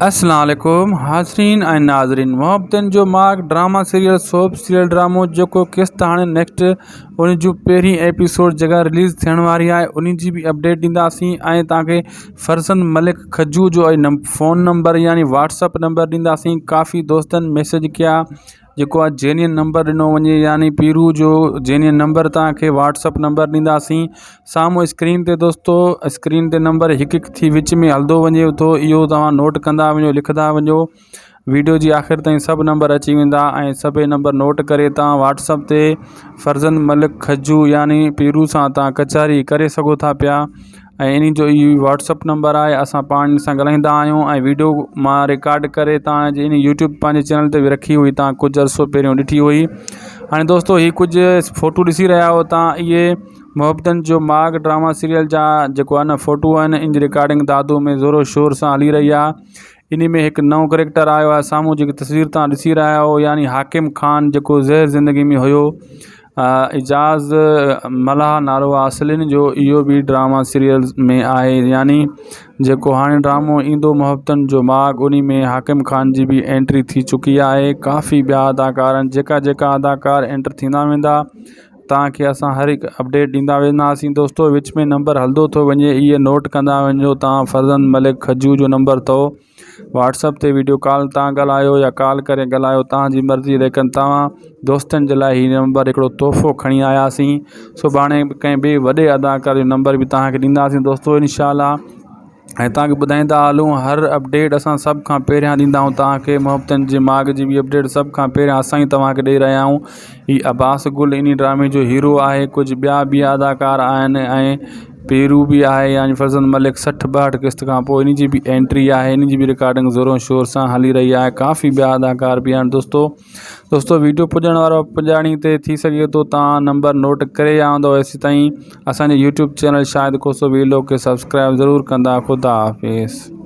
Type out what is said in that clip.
اسلام عليڪم حاضرين ۽ ناظرين محبتن جو ماڳ ڊراما سيريل سوپ سيريل ڊرامو جيڪو قسط هاڻي نيڪسٽ ان جو پهرين ايپيسوڊ جيڪا رليز ٿيڻ واري آهي ان جي به اپڊيٽ ڏينداسين ۽ توهان کي فرزند ملڪ کجو جو فون نمبر يعني واٽس اپ نمبر ڏينداسين ڪافي دوستن ميسج ڪيا جيڪو آ جينين نمبر ڏنو وڃي يعني پيرو جو جينين نمبر توهان کي واٽس اپ نمبر ڏينداسين سامهون اسڪرين تي دوستو اسڪرين تي نمبر هڪ هڪ ٿي وچ ۾ هلندو وڃي ٿو اهو توهان نوٽ ڪندا وڃو لکندا وڃو ويڊيو جي آخر تائين سڀ نمبر اچي ويندا ۽ سڀئي نمبر نوٽ ڪري توهان واٽس اپ تي فرزند ملڪ کجو يعني پيرو سان توهان ڪچهري ڪري سگهو ٿا پيا ۽ انهي جو اهو واٽس اپ نمبر آهي اسان پاڻ ان سان ڳالهائيندا آهيون ۽ ويڊيو مان رڪارڊ ڪري توهان جي ان يوٽيوب پنهنجي چينل تي به رکي هئي توهان ڪجهه عرصو پهريون ڏٺي هئي هاڻي دوستو هي ڪجهه فوٽو ڏسي رهيا آهيو توهان اهي محبتن جو ماڳ ڊراما سيريل جا جيڪو آهي نه فوٽو آهن ان جي رڪارڊنگ دادو ۾ زورو شور سان هلي رهي آهي انهي ۾ هڪ نئون ڪريڪٽر آيو آهي سامهون جيڪي تصوير توهان ڏسي رهيا آهيو يعني حاڪم خان جيڪو زهر زندگي ۾ هيو اعجاز ملاح نالو آ اصلين جو اهو به ڊراما سيريل ۾ آهي يعني جيڪو هاڻي ڊرامو ايندو محبتن جو ماڳ انهي ۾ حاڪم خان جي به انٽري ٿي چڪي آهي ڪافي ٻيا اداڪار آهن جيڪا جيڪا اداڪار انٽر ٿيندا ويندا توهان کي اسان هر هڪ اپڊيٽ ڏيندا وينداسين دوستو وچ ۾ نمبر هلندو ٿو وڃي اهي نوٽ ڪندا وڃو توهان فرزند ملڪ کجو جو نمبر اٿو واٽس اپ تي ويڊيو ڪال تان ڳالهايو يا ڪال ڪري ڳالهايو توهان جي مرضي ليڪن توهان دوستن جي لاء هي نمبر هڪڙو تحفو کڻي آياسين سڀاڻي ڪنهن ٻئي وڏي اداڪار جو نمبر به توهان کي ڏينداسين دوستو انشاء الله ۽ توهان کي ٻڌائيندا هلون هر اپڊيٽ اسان سڀ کان پهريان ڏيندا آهيون توهان کي محبتن جي ماڳ جي به اپڊيٽ سڀ کان پهريان اسان ئي توهان کي ڏيئي رهيا آهيون هي عباس گل انهي ڊرامي جو هيرو آهي ڪجهه ٻيا به اداڪار آهن ۽ پيرو به آهي يعني فرزند ملڪ 60 62 قسط کان پوء ان جي به انٽري آهي ان جي به رڪارڊنگ زورو شور سان هلي رهي آهي ڪافي ٻيا اداڪار به آهن دوستو دوستو ويڊيو پڄڻ وارو پڄاڻي تي ٿي سگهي ٿو تان نمبر نوٽ ڪري ويا هوندو ايسي تائين اسان جي YouTube channel Shahid Khoso vlog کي سبسڪرائب ضرور ڪندا خدا حافظ.